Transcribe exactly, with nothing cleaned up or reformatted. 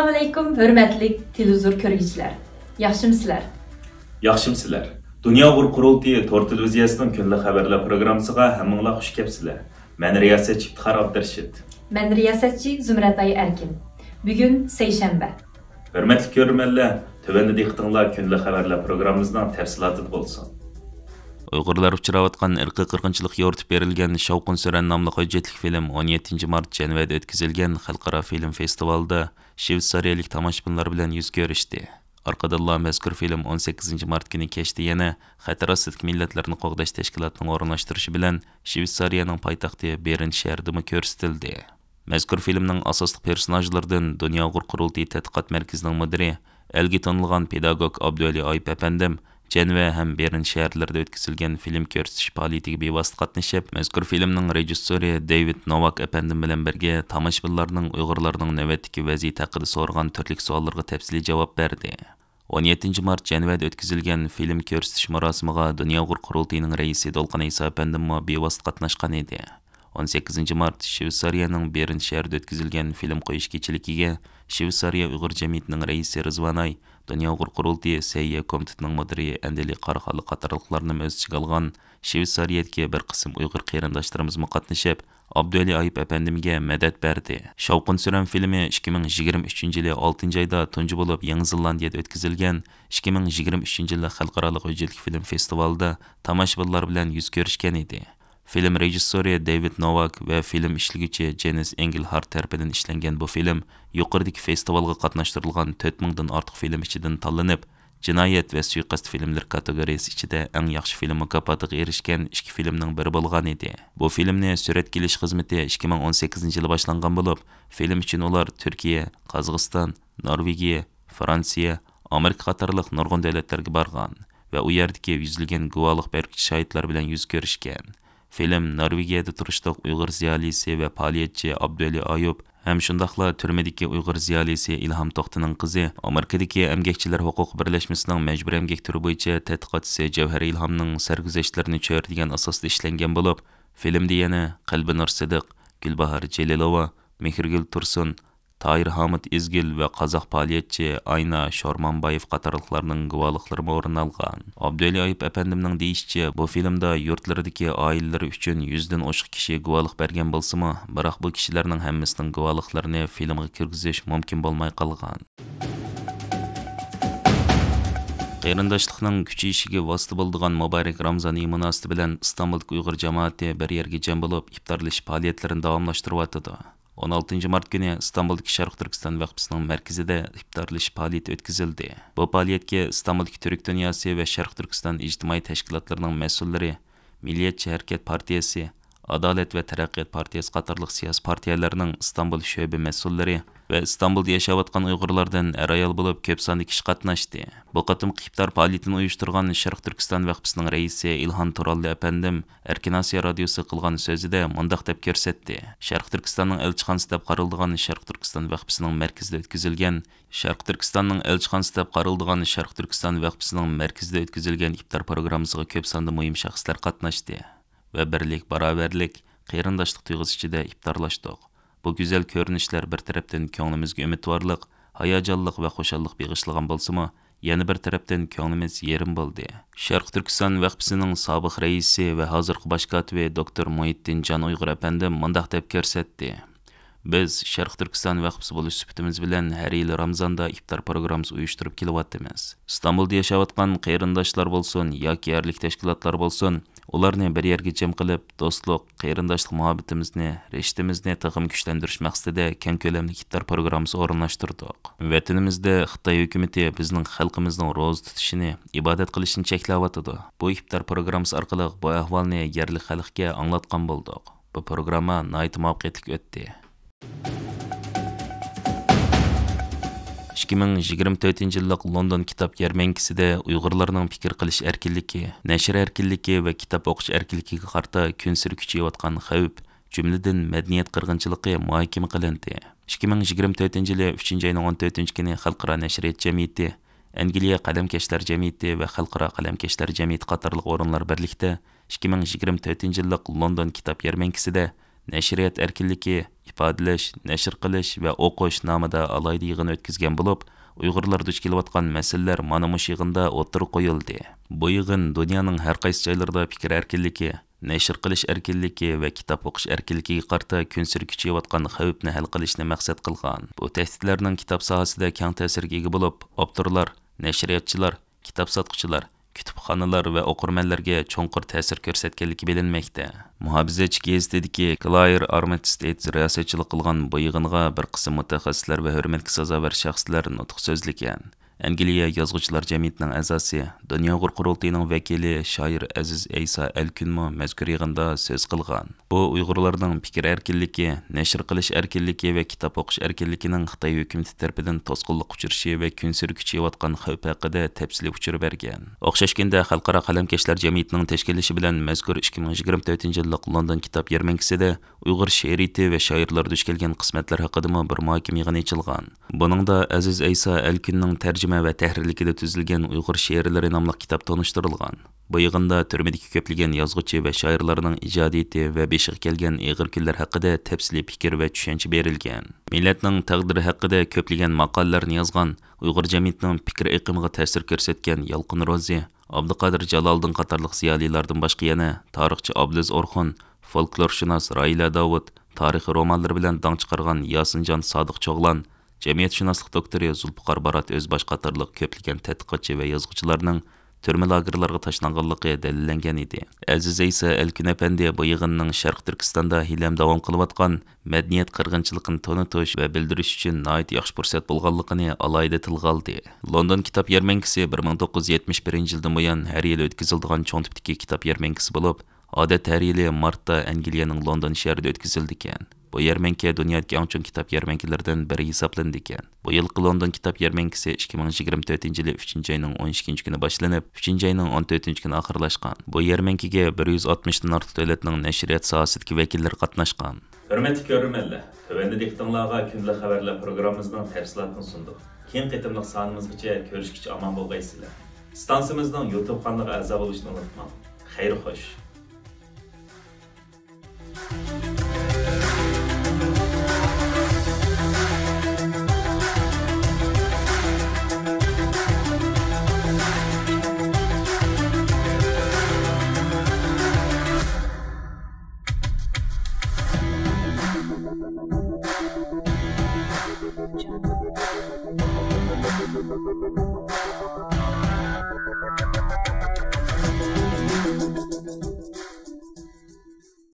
ئەسسالامۇئەلەيكۇم، ھۆرمەتلىك تېلېۋىزور كۆرگۈچىلەر. ياخشىمۇسىلەر؟ ياخشىمۇسىلەر؟ دۇنيا ئۇيغۇر قۇرۇلتىيى تور تېلېۋىزىيەسىنىڭ كۈندىلىك خەۋەرلەر پروگراممىسىغا ھەممىڭلار خۇش كەپسىلەر. مەن رىياسەتچى ئىپتىخار ئابدۇرېشىت. مەن رىياسەتچى زۇمرەتئاي ئەركىن. بۈگۈن سەيشەنبە. ھۆرمەتلىك كۆرۈرمەنلەر، تۆۋەندە دىققىتىڭلار كۈندىلىك خەۋەرلەر پروگراممىمىزنىڭ تەپسىلاتىدا بولسۇن. ئۇيغۇرلار ئۇچراۋاتقان ئىرقىي قىرغىنچىلىققا يورۇتۇپ بېرىلگەن شاۋقۇن سۈرەن ناملىق ھۆججەتلىك فىلىم ئون يەتتىنچى مارت جەنۋەدە ئۆتكۈزۈلگەن خەلقئارا فىلىم فېستىۋالىدا شۋېتسارىيەلىك تاماشىبىنلار بىلەن يۈز كۆرۈشتى. ئارقىدىنلا مەزكۇر فىلىم ئون سەككىزىنچى مارت كۈنى كەچتە يەنە خەتەر ئاستىدىكى مىللەتلەرنى قوغداش تەشكىلاتىنىڭ ئورۇنلاشتۇرۇشى بىلەن شۋېتسارىيەنىڭ پايتەختى بېرن شەھىرىدىمۇ كۆرسىتىلدى. مەزكۇر فىلىمنىڭ ئاساسلىق پېرسوناژلىرىدىن دۇنيا ئۇيغۇر قۇرۇلتىيى تەتقىقات مەركىزىنىڭ مۇدىرى، ئەلگە تونۇلغان پېداگوگ ئابدۇۋەلى ئايۇپ ئەپەندىم جەنۋە ھەم بېرن شەھەرلىرىدە ئۆتكۈزۈلگەن فىلىم كۆرسىتىش پائالىيىتىگە بىۋاسىتە قاتنىشىپ، مەزكۇر فىلىمنىڭ رېژىسسورى دېۋىد نوۋاك ئەپەندىم بىلەن بىرگە تاماشىبىنلارنىڭ ئۇيغۇرلارنىڭ نۆۋەتتىكى ۋەزىيىتى ھەققىدە سورىغان تۈرلۈك سوئاللىرىغا تەپسىلىي جاۋاب بەردى. ئون يەتتىنچى مارت جەنۋەدە ئۆتكۈزۈلگەن فىلىم كۆرسىتىش مۇراسىمىغا دۇنيا ئۇيغۇر قۇرۇلتىيىنىڭ رەئىسى دولقۇن ئەيسا ئەپەندىممۇ بىۋاسىتە قاتناشقان ئىدى. ئون سەككىزىنچى مارت شۋېتسارىيەنىڭ بېرن شەھىرىدە ئۆتكۈزۈلگەن فىلىم قويۇش كېچىلىكىگە شۋېتسارىيە ئۇيغۇر جەمئىيىتىنىڭ رەئىسى رىزۋانئاي، دۇنيا ئۇيغۇر قۇرۇلتىيى سەھىيە كومىتېتىنىڭ مۇدىرى ئەندىلى قاراخانلىق قاتارلىقلارنىمۇ ئۆز ئىچىگە ئالغان شۋېتسارىيەدىكى بىر قىسىم ئۇيغۇر قېرىنداشلىرىمىزمۇ قاتنىشىپ، ئابدۇۋەلى ئايۇپ ئەپەندىمگە مەدەت بەردى. شاۋقۇن سۈرەن فىلىمى ئىككى مىڭ يىگىرمە ئۈچىنچى يىلى ئالتىنچى ئايدا تۇنجى بولۇپ يېڭى زېلاندىيەدە ئۆتكۈزۈلگەن ئىككى مىڭ يىگىرمە ئۈچىنچى يىللىق خەلقئارالىق ھۆججەتلىك فىلىم فېستىۋالىدا تاماشىبىنلار بىلەن يۈز كۆرۈشكەن ئىدى. فىلىم رېژىسسورى دېۋىد نوۋاك ۋە فىلىم ئىشلىگۈچى جېنىس ئېنگلھارت تەرىپىدىن ئىشلەنگەن بۇ فىلىم يۇقىرىدىكى فېستىۋالغا قاتناشتۇرۇلغان تۆت مىڭدىن ئارتۇق فىلىم ئىچىدىن تاللىنىپ، جىنايەت ۋە سۇيىقەست فىلىملىرى كاتېگورىيەسى ئىچىدە ئەڭ ياخشى فىلىم مۇكاپاتىغا ئېرىشكەن ئىككى فىلىمنىڭ بىرى بولغان ئىدى. بۇ فىلىمنى سۈرەتكە ئېلىش خىزمىتى ئىككى مىڭ ئون سەككىزىنچى يىلى باشلانغان بولۇپ، فىلىم ئۈچۈن ئۇلار تۈركىيە، قازاقىستان، نورۋېگىيە، فرانسىيە، ئامېرىكا قاتارلىق نۇرغۇن دۆلەتلەرگە بارغان ۋە ئۇ يەردىكى يۈزلىگەن گۇۋاھلىق بەرگۈچى شاھىتلار بىلەن يۈز كۆرۈشكەن. فىلىم نورۋېگىيەدە تۇرۇشلۇق ئۇيغۇر زىيالىيسى ۋە پائالىيەتچى ئابدۇۋەلى ئايۇپ ھەم شۇنداقلا تۈرمىدىكى ئۇيغۇر زىيالىيسى ئىلھام توختىنىڭ قىزى، ئامېرىكىدىكى ئەمگەكچىلەر ھوقۇقى بىرلەشمىسىنىڭ مەجبۇرىي ئەمگەك تۈرى بويىچە تەتقىقاتچىسى جەۋھەر ئىلھامنىڭ سەرگۈزەشتلىرىنى چۆرىدىگەن ئاساستا ئىشلەنگەن بولۇپ، فىلىمدە يەنە قەلبىنۇر سىدىق، گۈلباھار جېلىلوۋا، مېھرىگۈل تۇرسۇن، تاھىر ھامۇت ئىزگىل ۋە قازاق پائالىيەتچى ئاينا شورمانبايېف قاتارلىقلارنىڭ گۇۋاھلىقلىرىمۇ ئورۇن ئالغان. ئابدۇۋەلى ئايۇپ ئەپەندىمنىڭ دېيىشىچە، بۇ فىلىمدا يۇرتلىرىدىكى ئائىلىلىرى ئۈچۈن يۈزدىن ئوشۇق كىشى گۇۋاھلىق بەرگەن بولسىمۇ، بىراق بۇ كىشىلەرنىڭ ھەممىسىنىڭ گۇۋاھلىقلىرىنى فىلىمغا كىرگۈزۈش مۇمكىن بولماي قالغان. قېرىنداشلىقنىڭ كۈچىيىشىگە ۋاسىتە بولىدىغان مۇبارەك رامىزان ئېيى مۇناسىۋىتى بىلەن ئىستانبۇلدىكى ئۇيغۇر جامائىتى بىر يەرگە جەم بولۇپ، ئىپتارلىشىش پائالىيەتلىرىنى داۋاملاشتۇرۇۋاتىدۇ. ئون ئالتىنچى مارت كۈنى ئىستانبۇلدىكى شەرقىي تۈركىستان ۋەقپىسىنىڭ مەركىزىدە ئىپتارلىشىش پائالىيىتى ئۆتكۈزۈلدى. بۇ پائالىيەتكە ئىستانبۇلدىكى تۈرك دۇنياسى ۋە شەرقىي تۈركىستان ئىجتىمائىي تەشكىلاتلىرىنىڭ مەسئۇللىرى، مىللىيەتچى ھەرىكەت پارتىيەسى، ئادالەت ۋە تەرەققىيات پارتىيەسى قاتارلىق سىياسىي پارتىيەلەرنىڭ ئىستانبۇل شۆبە مەسئۇللىرى ۋە ئىستانبۇلدا ياشاۋاتقان ئۇيغۇرلاردىن ئەر-ئايال بولۇپ كۆپ ساندا كىشى قاتناشتى. بۇ قېتىمقى ئىپتار پائالىيىتىنى ئۇيۇشتۇرغان شەرقىي تۈركىستان ۋەقپىسىنىڭ رەئىسى ئىلھان تۇراللى ئەپەندىم ئەركىن ئاسىيا رادىيوسىغا قىلغان سۆزىدە مۇنداق دەپ كۆرسەتتى: شەرقىي تۈركىستاننىڭ ئەلچىخانىسى دەپ قارىلىدىغان شەرقىي تۈركىستان ۋەقپىسىنىڭ مەركىزىدە ئۆتكۈزۈلگەن، شەرقىي تۈركىستاننىڭ ئەلچىخانىسى دەپ قارىلىدىغان شەرقىي تۈركىستان ۋەقپىسىنىڭ مەركىزىدە ئۆتكۈزۈلگەن ئىپتار پروگراممىسىغا كۆپ ساندا مۇھىم شەخسلەر قاتناشتى ۋە بىرلىك، باراۋەرلىك، قېرىنداشلىق تۇيغۇسى ئىچىدە ئىپتارلاشتۇق. بۇ گۈزەل كۆرۈنۈشلەر بىر تەرەپتىن كۆڭلىمىزگە ئۈمىدۋارلىق، ھاياجانلىق ۋە خۇشاللىق بېغىشلىغان بولسىمۇ، يەنە بىر تەرەپتىن كۆڭلىمىز يېرىم بولدى. شەرقىي تۈركىستان ۋەقپىسىنىڭ سابىق رەئىسى ۋە ھازىرقى باش كاتىپى دوكتور مۇھىتتىن جان ئۇيغۇر ئەپەندىم مۇنداق دەپ كۆرسەتتى: بىز شەرقىي تۈركىستان ۋەقپىسى بولۇش سۈپىتىمىز بىلەن ھەر يىلى رامىزاندا ئىپتار پروگراممىسى ئۇيۇشتۇرۇپ كېلىۋاتىمىز. ئىستانبۇلدا ياشاۋاتقان قېرىنداشلار بولسۇن ياكى يەرلىك تەشكىلاتلار بولسۇن، ئۇلارنى بىر يەرگە جەم قىلىپ، دوستلۇق، قېرىنداشلىق مۇھەببىتىمىزنى، رىشتىمىزنى تېخىمۇ كۈچلەندۈرۈش مەقسىتىدە كەڭ كۆلەملىك ئىپتار پروگراممىسى ئورۇنلاشتۇردۇق. ۋەتىنىمىزدە خىتاي ھۆكۈمىتى بىزنىڭ خەلقىمىزنىڭ روزا تۇتۇشىنى، ئىبادەت قىلىشىنى چەكلەۋاتىدۇ. بۇ ئىپتار پروگراممىسى ئارقىلىق بۇ ئەھۋالنى يەرلىك خەلققە ئاڭلاتقان بولدۇق. بۇ پروگرامما ناھايىتى مۇۋەپپەقىيەتلىك ئۆتتى. ئىككى مىڭ يىگىرمە تۆتىنچى يىللىق لوندون كىتاب يەرمەنكىسىدە ئۇيغۇرلارنىڭ پىكىر قىلىش ئەركىنلىكى، نەشر ئەركىنلىكى ۋە كىتاب ئوقۇش ئەركىنلىكىگە قارىتا كۈنسېرى كۈچىيىۋاتقان خەۋپ، جۈملىدىن مەدەنىيەت قىرغىنچىلىقى مۇھاكىمە قىلىندى. ئىككى مىڭ يىگىرمە تۆتىنچى يىلى ئۈچىنچى ئاينىڭ ئون تۆتىنچى كۈنى خەلقئارا نەشرىيات جەمئىيىتى، ئەنگلىيە قەلەمكەشلەر جەمئىيىتى ۋە خەلقئارا قەلەمكەشلەر جەمئىيىتى قاتارلىق ئورۇنلار بىرلىكتە ئىككى مىڭ يىگىرمە تۆتىنچى يىللىق لوندون كىتاب يەرمەنكىسىدە نەشرىيات ئەركىنلىكى، ئىپادىلەش، نەشر قىلىش ۋە ئوقۇش نامىدا ئالاھىدە يىغىن ئۆتكۈزگەن بولۇپ، ئۇيغۇرلار دۇچ كېلىۋاتقان مەسىلىلەر مانا مۇشۇ يىغىندا ئوتتۇرىغا قويۇلدى. بۇ يىغىن دۇنيانىڭ ھەر قايسى جايلىرىدا پىكىر ئەركىنلىكى، نەشر قىلىش ئەركىنلىكى ۋە كىتاب ئوقۇش ئەركىنلىكىگە قارىتا كۈنسېرى كۈچىيىۋاتقان خەۋپنى ھەل قىلىشنى مەقسەت قىلغان. بۇ تەھدىتلەرنىڭ كىتاب ساھەسىدە كەڭ تەسىرگە ئىگە بولۇپ، ئاپتورلار، نەشرىياتچىلار، كىتاب ساتقۇچىلار، كۇتۇپخانىلار ۋە ئوقۇرمەنلەرگە چوڭقۇر تەسىر كۆرسەتكەنلىكى بىلىنمەكتە. مۇھاپىزەتچى گېزىتىدىكى كلاير ئارمىتستېد رىياسەتچىلىك قىلغان بۇ يىغىنغا بىر قىسىم مۇتەخەسسىسلەر ۋە ھۆرمەتكە سازاۋەر شەخسلەر نۇتۇق سۆزلىگەن. ئەنگلىيە يازغۇچىلار جەمئىيىتىنىڭ ئەزاسى، دۇنيا ئۇيغۇر قۇرۇلتىيىنىڭ ۋەكىلى شائىر ئەزىز ئەيسا ئەلكۈنمۇ مەزكۇر يىغىندا سۆز قىلغان. بۇ ئۇيغۇرلارنىڭ پىكىر ئەركىنلىكى، نەشر قىلىش ئەركىنلىكى ۋە كىتاب ئوقۇش ئەركىنلىكىنىڭ خىتاي ھۆكۈمىتى تەرىپىدىن توسقۇنلۇققا ئۇچرىشى ۋە كۈنسېرى كۈچىيىۋاتقان خەۋپ ھەققىدە تەپسىلىي ئۇچۇر بەرگەن. ئوخشاش كۈندە خەلقئارا قەلەمكەشلەر جەمئىيىتىنىڭ تەشكىللىشى بىلەن مەزكۇر ئىككى مىڭ يىگىرمە تۆتىنچى يىللىق لوندون كىتاب يەرمەنكىسىدە ئۇيغۇر شېئىرىيىتى ۋە شائىرلار دۇچ كەلگەن قىسمەتلەر ھەققىدىمۇ بىر مۇھاكىمە يىغىنى ئېچىلغان. بۇنىڭدا ئەزىز ئەيسا ئەلكۈننىڭ تەرجىمە ۋە تەھرىرلىكىدە تۈزۈلگەن ئۇيغۇر شېئىرلىرى ناملىق كىتاب تونۇشتۇرۇلغان. بۇ يىغىندا تۈرمىدىكى كۆپلىگەن يازغۇچى ۋە شائىرلارنىڭ ئىجادىيىتى ۋە بېشىغا كەلگەن ئېغىر كۈنلەر ھەققىدە تەپسىلىي پىكىر ۋە چۈشەنچە بېرىلگەن. مىللەتنىڭ تەقدىرى ھەققىدە كۆپلىگەن ماقالىلەرنى يازغان، ئۇيغۇر جەمئىيىتىنىڭ پىكىر ئېقىمىغا تەسىر كۆرسەتكەن يالقۇن روزى، ئابدۇقادىر جالالىدىن قاتارلىق زىيالىيلاردىن باشقا يەنە تارىخچى ئابلىز ئورخۇن، فولكلورشۇناس راھىلە داۋۇت، تارىخىي رومانلىرى بىلەن داڭ چىقارغان ياسىنجان سادىق چوغلان، جەمئىيەتشۇناسلىق دوكتورى زۇلپىقار بارات ئۆزباش قاتارلىق كۆپلىگەن تەتقىقاتچى ۋە يازغۇچىلارنىڭ تۈرمە لاگېرلارغا تاشلانغانلىقى دەلىللەنگەن ئىدى. ئەزىز ئەيسا ئەلكۈن ئەپەندى بۇ يىغىننىڭ شەرقىي تۈركىستاندا ھېلىھەم داۋام قىلىۋاتقان مەدەنىيەت قىرغىنچىلىقىنى تونۇتۇش ۋە بىلدۈرۈش ئۈچۈن ناھايىتى ياخشى پۇرسەت بولغانلىقىنى ئالاھىدە تىلغا ئالدى. لوندون كىتاب يەرمەنكىسى بىر مىڭ توققۇز يۈز يەتمىش بىرىنچى يىلدىن بۇيان ھەر يىلى ئۆتكۈزۈلىدىغان چوڭ تىپتىكى كىتاب يەرمەنكىسى بولۇپ، ئادەتتە ھەر يىلى مارتتا ئەنگلىيەنىڭ لوندون شەھىرىدە ئۆتكۈزۈلىدىكەن. بۇ يەرمەنكە دۇنيادىكى ئەڭ چوڭ كىتاب يەرمەنكىلىرىدىن بىرى ھېسابلىنىدىكەن. بۇ يىلقى لوندون كىتاب يەرمەنكىسى ئىككى مىڭ يىگىرمە تۆتىنچى يىلى ئۈچىنچى ئاينىڭ ئون ئىككىنچى كۈنى باشلىنىپ، ئۈچىنچى ئاينىڭ ئون تۆتىنچى كۈنى ئاخىرلاشقان. بۇ يەرمەنكىگە بىر يۈز ئاتمىشتىن ئارتۇق دۆلەتنىڭ نەشرىيات ساھەسىدىكى ۋەكىللىرى قاتناشقان. ھۆرمەتلىك كۆرۈرمەنلەر، تۆۋەندە دىققىتىڭلارغا كۈندىلىك خەۋەرلەر پروگراممىمىزنىڭ تەپسىلاتىنى سۇندۇق. كېيىنكى قېتىملىق سانىمىزغىچە كۆرۈشكىچە ئامان بولغايسىلەر. ئىستانسىمىزنىڭ يۇتۇب قانىلىغا ئەزا بولۇشنى ئۇنتۇماڭ. خەير خوش.